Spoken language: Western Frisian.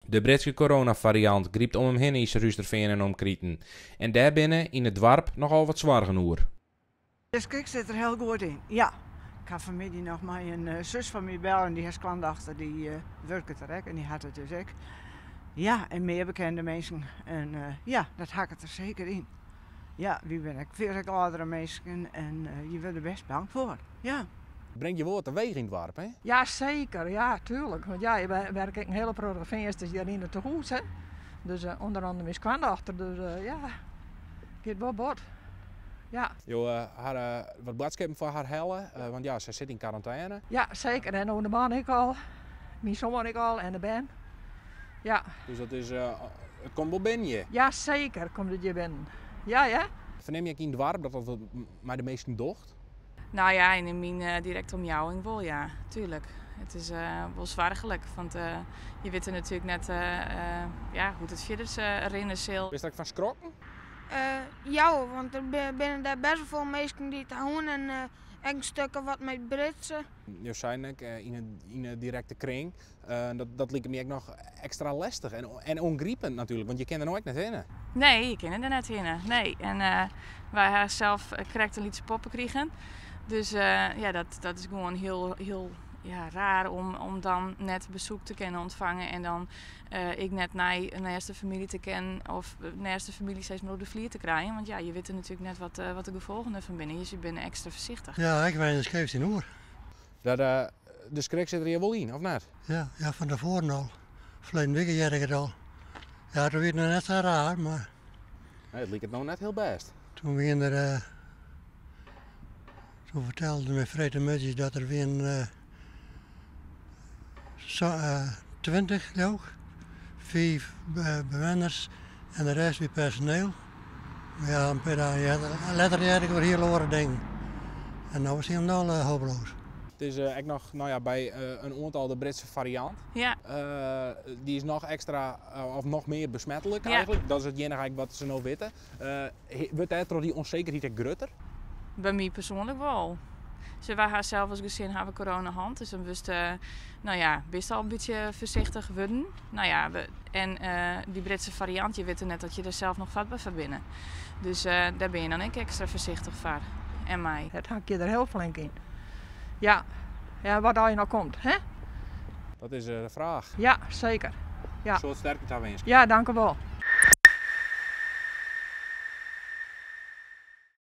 De Britske coronafariant grypt om him hinne yn Surhústerfean en omkriten. En dêr binne yn it doarp nochal wat soargen oer. De skrik sit der hiel goed yn, ja. Ik ha fanmiddei noch mei in sus fan my belle en dy har skoandochter dy wurket der ek en dy hat it dus ek. Ja, en mear bekende minsken. En ja, dat hakket der seker yn. Ja, wy binne ek ek âldere minsken en je wurde der bêst bang foar, ja. Bringt je wol wat teweech yn it doarp, hè? Ja, seker. Ja, tuerlik. Want ja, je werke ek in hiele protte Feansters hjir yn it tehûs, hè. Dus ûnder oare myn skoandochter, dus ja, giet wol bot. Ja. Jo hawwe wat boadskippen foar har helle, want ja, sy sit yn karantêne. Ja, seker. En no de man ek al, myn soan ek al en de bern. Ja. Dus dat is, it komt wol binnen hjir? Ja, seker komt it hjir binnen. Ja, ja. Fernim je ek yn it doarp dat dat wat mei de minsken docht? No ja, yn myn direkte omjouwing wol, ja. Tuerlik. It is wol soarchlik, want je witte natuerlik net ja, hoe't it fierder rinne sil. Bist der ek fan skrokken? Ja, want der binne dêr bêst wol folle minsken dy't it hân en ek in stik of wat mei it Britse. Jo seinen ek, yn 'e direkte kring, dat liket my ek noch ekstra lestich en oangripend natuerlik, want je kinne der no ek net hinne. Nee, je kinne der net hinne. Nee. En wy ha sels krekt in lytse poppe krigen. Dus ja, dat is gewoan hiel, hiel ja, raar om dan net besoek te kinnen ûntfange en dan ek net nei in nêste famylje te kinnen of nêste famylje sis mar op de flier te krijen. Want ja, je witte natuerlik net wat de gefolgen derfan binne. Dus je binne ekstra foarsichtich. Ja, ik wenje skeef tsjinoer. Dat, de skrik sit der hjir wol yn, of net? Ja, ja, fan tefoaren al. Ferleden wike hearde ik it al. Ja, toen wie it noch net sa raar, mar... Nee, it liket no net hiel bêst. Toen wiene der... Toen fertelden my freedtemiddei dat der wiene 20 leau ik, fiif bewenners en de rest wie personeel. Mar ja, in pear dagen earder, letter hearde ik wer hiel oare dingen. En no is it hielendal hopeloos. It is ek noch, no ja, by in oantal de Britse fariant. Ja. Dy is noch ekstra, of noch mear besmetlik eigentlik. Dat is it iennige eigentlik wat se no witte. Wurdt dêrtroch dy ûnsekerheid ek grutter? By my persoanlik wol. Sjoch, wy ha sels as gesin hawwe corona hân, dus dan wurdst, no ja, bist al in bytsje foarsichtich wurden. No ja, we, en dy Britse fariant, je witte net dat je der sels noch fatber foar binne. Dus dêr bin je dan ek ekstra foarsichtich foar en mei. It hakt je der hiel flink yn. Ja, ja, wat allegear noch komt, hè? Dat is de fraach. Ja, seker. Ja. Soad sterkte tawinske. Ja, dankewol.